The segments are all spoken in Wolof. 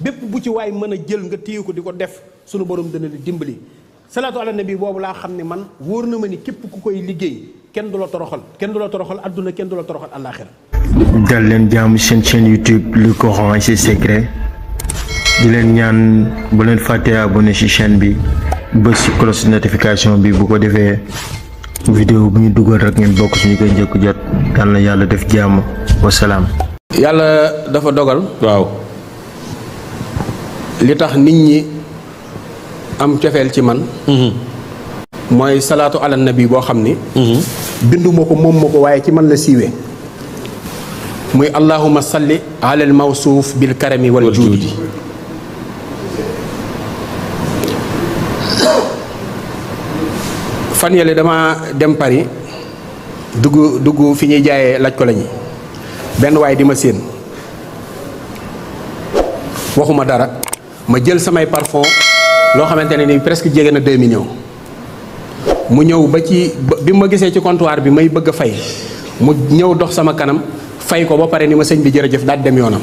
bépp bu ci waay mën a jël nga téye ko di ko def sunu borom dana la dimbali. salaatu ala nabi boobu laa xam ne man wóor na ma ni képp ku koy liggéey kenn du la toroxal adduna kenn du la toroxal àllaaxira. dal leen jaamu seen chaîne YouTube le Coran et ses secrets di leen ñaan bu leen fàttee abonné ci chaîne bi bës ci cloche notification bi bu ko defee vidéo bu ñu dugal rek ngeen bokk suñu koy njëkk jot yal na yàlla def jàmm wasalaam. yàlla dafa dogal. waaw. li tax nit ñi am cofeel ci man. mooy salaatu ala nabi boo xam ni. binduma ko moom ma ko waaye ci man la siiwee. muy allahumma salli ala al mawsuuf bil karami wal juudi. fan yële dama dem Paris dugg fi ñuy jaayee laaj ko lañu benn waaye di ma séen waxuma dara ma jël samay parfum loo xamante ne ni presque jege na 2 millions mu ñëw ba ci bi ma gisee ci comptoir bi may bëgg a fay mu ñëw dox sama kanam fay ko ba pare ni ma sëñ bi jërëjëf daal dem yoonam.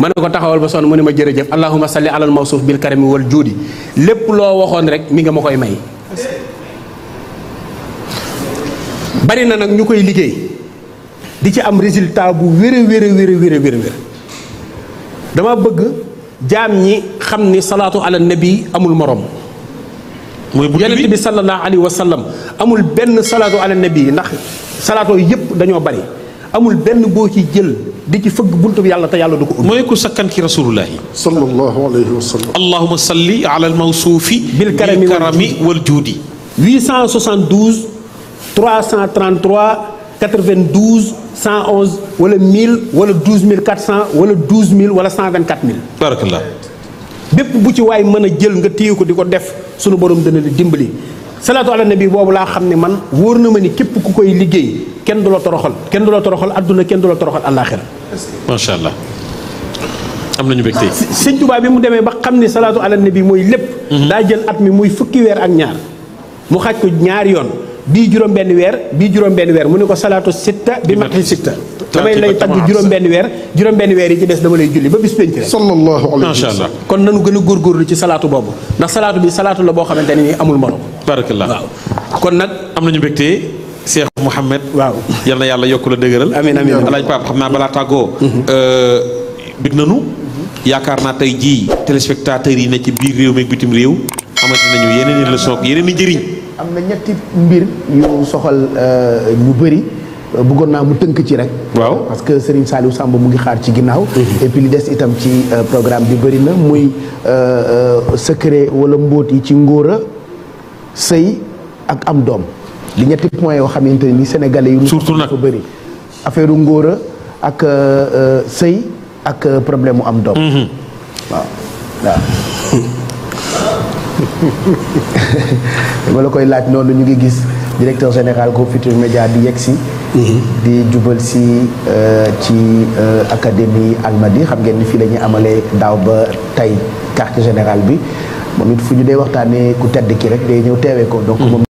ma ne ko taxawal ba sonn mu ne ma jërëjëf allahumma salli alal mawsuuf bil karami wal juudi lépp loo waxoon rek mi nga ma koy may. bari na nag ñu koy liggéey di ci am résultat bu wér dama bëgg jaam ñi xam ni salaatu ala nabi amul morom. mooy bu yonent bi sallallahu alayhi wa sallam amul benn salaatu ala nabi ndax salaatoo yëpp dañoo bari amul benn boo ci jël di ci fëgg buntu yàlla te yàlla du ko ubbi. mooy ku sakkan ki rasulullahi sallallahu alayhi wa sallam. allahumma salli ala al mawsuufi bil karami wal juudi. 872 333 92 111 wala 1000 wala 12400 wala 12000 wala 124000. barakallah. bépp bu ci waay mën a jël nga téye ko di ko def sunu borom dana la dimbali. salaatu ala nabi boobu laa xam ne man wóor na ma ni képp ku koy liggéey kenn du la toroxal adduna kenn du la toroxal àllaaxira. macha allah. am nañu mbégte. sëñ Tuubaa bi mu demee ba xam ni salaatu ala nabi mooy lépp. daa jël at mi muy fukki weer ak ñaar mu xaaj ko ñaari yoon. bii juróom-benn weer mu ne ko salaatu sitta bi mati sitta damay lay tagg juróom-benn weer yi ci des dama lay julli ba bis penc rek. sallallahu alayhi wa macha allah. sallam. kon nanu gën a góorgóorlu ci salaatu boobu ndax salaatu bi salaatu la boo xamante ne nii amul morom. barakallah. waaw kon nag. am nañu mbégte Cheikh Mouhamed. waaw yal na yàlla yokk la dëgëral. amiin amiin alaaj Pape xam naa balaa tàggoo. bég nanu yaakaar naa tey jii téléspectateurs yi ne ci biir réew mi ak bitim réew xamante nañu yeneen i leçon yeneen i njëriñ. am na ñetti mbir yu soxal ñu bëri bëggoon naa mu tënk ci rek. waaw parce que Serigne Saliou Samb mu ngi xaar ci ginnaaw. et puis li des itam ci programme bi bëri na muy secret wala mbóot yi ci ngóora sëy ak am doom. li ñetti points yoo xamante ni sénégalais yi. surtout nag ko bëri affaire ngóora ak sëy ak problème mu am doom. waaw waaw. dama la koy laaj noonu ñu ngi gis directeur général groupe Futurs Médias di yegsi di jubal si ci académie Almadies xam ngeen ni fii la ñuy amalee daaw ba tey quartier général bi moom it fu ñu dee waxtaanee ku tedd ki rek day ñëw teewee ko donc moom